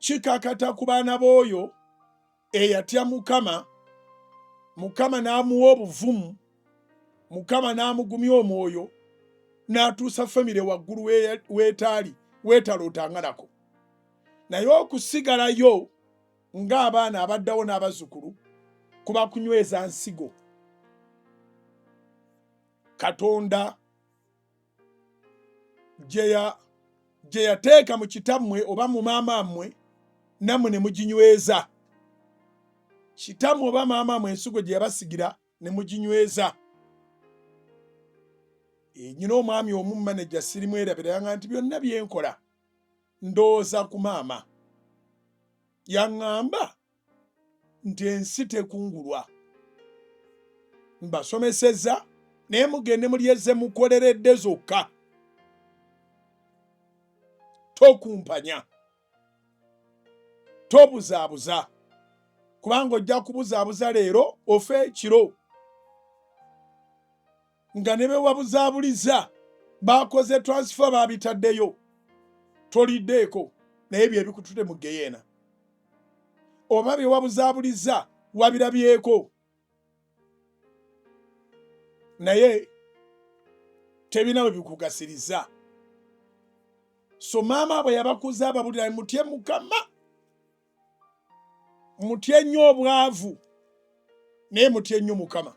Kikakata ku baana b'oyo eyatya Mukama, Mukama n'amuwa obuvumu, Mukama n'amugumya omwoyo, n'atuusa famire waggulu weetaali weetalootanga nako. Naye okusigalayo ng'abaana abaddawo n'abazzukulu kuba kunyweza nsigo. Katonda gye yateeka mu kitammwe oba mu maama mmwe, nammwe ne muginyweza. Kitammwe oba maama mmwe ensigo gye yabasigira ne muginyweza. E, nyina omwami omu maneja sirimwerabira yanga nti byonna byenkola ndowooza ku maama. Yaŋŋamba nti ensi tekungulwa, mbasomeseza naye mugende mulyeze mukoleredde zokka, tokumpanya, tobuzaabuza, kubanga ojja kubuzaabuza leero ofe ekiro nga ne bewabuzaabuliza bakoze transfer babitaddeyo, toliddeeko naye byebikutute mu geyeena, oba byewabuzaabuliza wabirabyeko naye tebina bwe bikugasiriza. So maama bwe yabakuza ababulira mutye Mukama, mutye nnyo obwavu naye mutye nnyo Mukama.